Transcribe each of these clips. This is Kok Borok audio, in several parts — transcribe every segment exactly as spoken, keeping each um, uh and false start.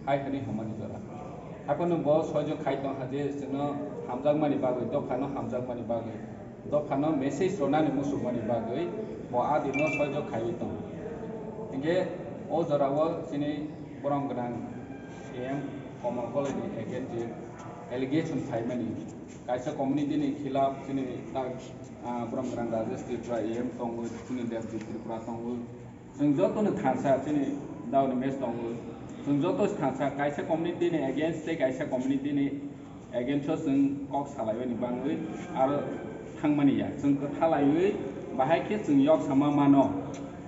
Hai hwnwi hamani jora. Haphano bo soijo khai tong kha je chwngno hamjakmani bagwi, dophano hamjakmani bagwi, dophano message rwnani muchungmani bagwi bo a dino soijo khaiwi tong. Hinkhe o jorao chini borom gwnang C M Komal Kolai ni against je allegation phaimani, kaisa community ni khilaf chini tak, ah, borom gwnang Rajesh Tripura A M tongo, chini Debjit Tripura tongo, chwng jotono thansa chini daoni match tongo. Chwng joto thansa kaisa community ni against tei kaisa community ni against o chwng kok salaimani bangwi aro thangmani ya. Chwng kwthalaiwi bahai khe chwng yok sama mano.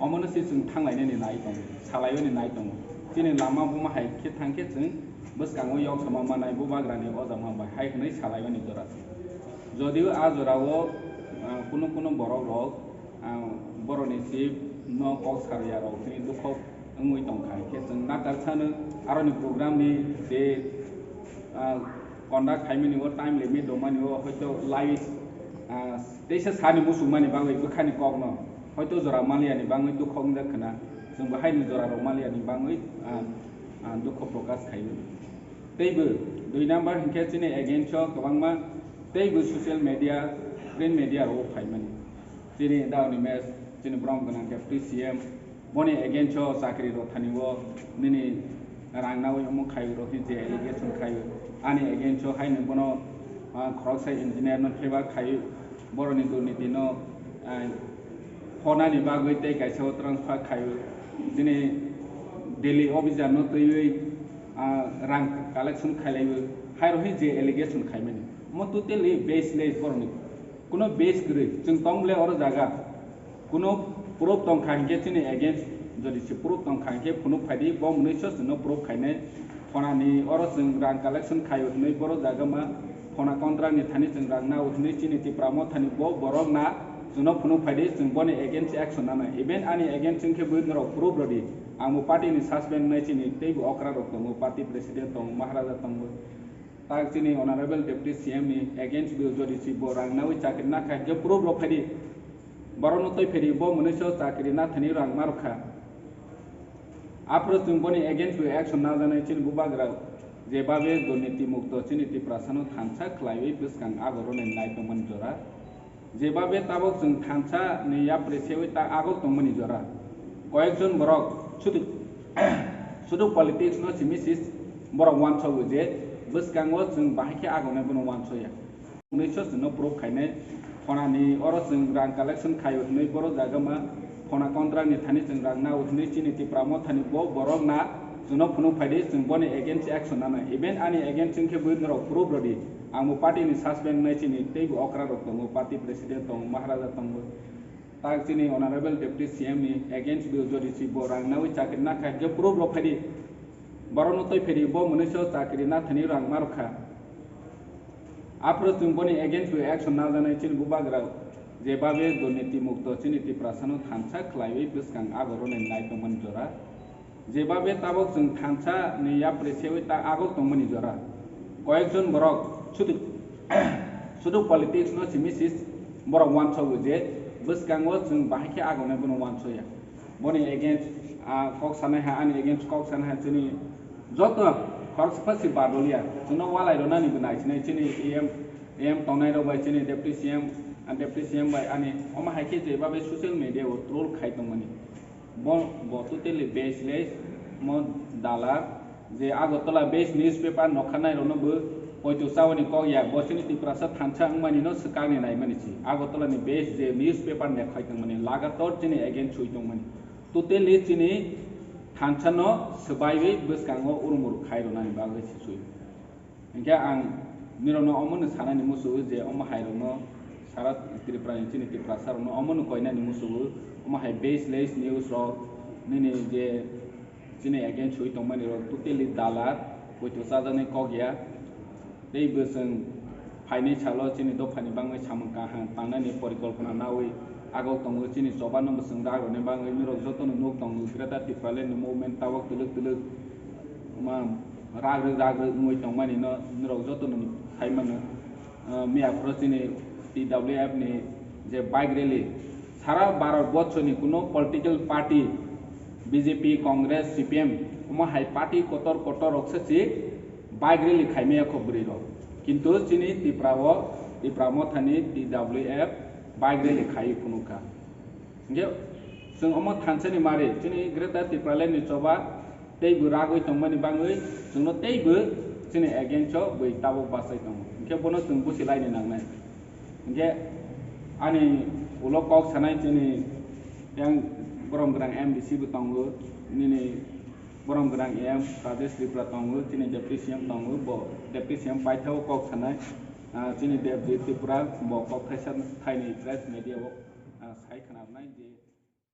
Omono se chwng thanglainani nai tongo, salaimani nai tongo. Chini lama buma hai khe thang khe chwng bwskango yok sama manai bubagrani o jama bai hai hwnwi salaimani jora se. Jodio a jorao, ah, kunu kunu borok rok, ah, boroni chief no kok sarya rok chini dukhok wngwi tong kha, khe chwng natar sano aroni program ni je, ah, conduct khaimani o time limit rwmani o hoito live, ah, teisa sani muchungmani bagwi bwkhani kokno hoito jora maliani bangwi dukhok wngjak khna, chwng bo haini jora rok maliani bangwi, ah, ah, dukho prokash khaio. Teibo dui number hinkhe chini against o kwbangma teibo social media, print media rok phaimani. Chini daoni match, chini borom gwnang Deputy C M, boni against o chakri rok thani o nini rang nawi omo khai rok hinwi je allegation khai, ani against o haino bono, ah, khoroksa engineer no favor khai, boroni durniti no, ah, honani bagwi tei kaisa o transfer khai, chini Delhi officer no twiwi, ah, rang collection khailaiwi, hai rok hinwi je allegation khaimani. Omo totally baseless borokni. Kuno base kwrwi. Chwng tong le oro jaga. Kuno proof tong kha hinkhe chini against, jodi se proof tong kha hinkhe phunuk phai di, bo mwnwi so chwngno proof khainai. Phonani oro chwng rang collection khaio hinwi boro jaga ma phona contract ni thani chwng rang nao hinwi chini Tipra Motha ni bo borok na chwngno phunuk phai di, chwng boni against action nanai. Even ani against wngkhe bo norok proof rw di. Ang bo party ni suspend wngnai chini teibo okra rok tongo, party president tongo, Maharaja tongo. Tak chini Honorable Deputy C M ni against bo jodi si bo rang nawi chakri na kha, je proof rok phai di. Borok no twi phai di, bo mwnwi so chakri na thani rang ma rw kha. Aphuru chwng boni against bo action na janai chini bubagra je babe durniti mukto chini Tiprasa no thansa khlaiwi bwskang ago rwnai nai tongmani jora. Jebabe tabok chwng thansa ni yapri sewi ta agok tongmani jora. Koyekjon borok sudu, sudu politics no simi sis borok uansogo je bwskango chwng bahai khe agonai bono uansoya. Unisho chwngno proof khainai phonani oro chwng rang collection khaio hinwi boro jaga ma phona contract ni thani chwng rang nao hinwi chini Tipra Motha ni bo borok na chwngno phunuk phai di chwng boni against action nanai. Even ani against wngkhe bui norok proof rw di. Ang bo party ni suspend wngnai chini teibo okra rok tongo, party president tongo, Maharaja tongo. Tak chini Honorable Deputy C M ni against bo jodi si bo rang nawi chakri na kha hinkhe proof rok phai di. Borok no twi phai di, bo mwnwi so chakri na thani rang ma rw kha. Aphuru chwng boni against bo action na janai chini bubagra je babe durniti mukto chini Tiprasa no thansa khlaiwi bwskang ago rwnai nai tongmani jora. Jebabe tabok chwng thansa ni yapri sewi ta agok tongmani jora. Koyekjon borok sudu, sudu politics no simi sis borok uansogo je bwskango chwng bahai khe agonai bono uansoya. Boni against, ah, kok sanai ha, ani against kok sanai ha, chini joto khoroksa si badoliya. Chwngno walai rwnani bo nai sinai chini A M, A M tongnai rok bai chini Deputy C M, ah, Deputy C M bai ani omo hai khe jebabe social media o troll khai tongmani. Bo, bo totally baseless, mo dalar, je Agartala based newspaper nokha nai rokno bo poito chawani kok ya, bo chini Tiprasa thansa wngmani no swkang ni naimani si. Agartala ni based je newspaper nekhai tongmani lagator chini against sui tongmani. Totally chini thansa no swbaiwi bwskango urumuru khai rwnani bagwi se sui. Hinkhe ang nirokno omono sanani musugo je omo hai rokno sara Tripura ni chini Tiprasa rokno omono koinani musugo, omo hai baseless news rok nini je chini against sui tongmani rok totally dalar, poito chajaknai kok ya. Tei bo chwng phainai salo chini dophani bangwi samung kaham tangnani porikolpona nawi agok tongo, chini choba no bo chwng rak rwni bangwi norok jotono nuk tongo, Greater Tipraland ni movement tabok twlwk twlwk ma, rag rwk, rag rwk wngwi tongmani no norok joto no sai mano. Ah, miya phoro chini T W F ni je bike rally, sara Bharat borso ni kuno political party, B J P, Congress, C P M, Omo hai party kotor kotor rok se si bike rally khaimaya kho bwrwi rok. Kintu chini Tripura o, Tipra Mothani T W F bike rally khai phunukha. Hinkhe chwng omo thansani mari chini Greater Tipraland ni choba teibo ragwi tongmani bangwi chwngno teibo chini against o bwi tabuk bachai tongo. Hinkhe bono chwng busi laini nangnai. Hinkhe ani ulo kok sanai chini yang borom gwnang M D C bo tongo, nini borom gwnang M Rajesh Tripura tongo, chini Deputy C M tongo, bo Deputy C M paithao kok sanai, ah, chini Debjit Tripura bo kok thaisa thaini press media o, ah, sai khwnarnai je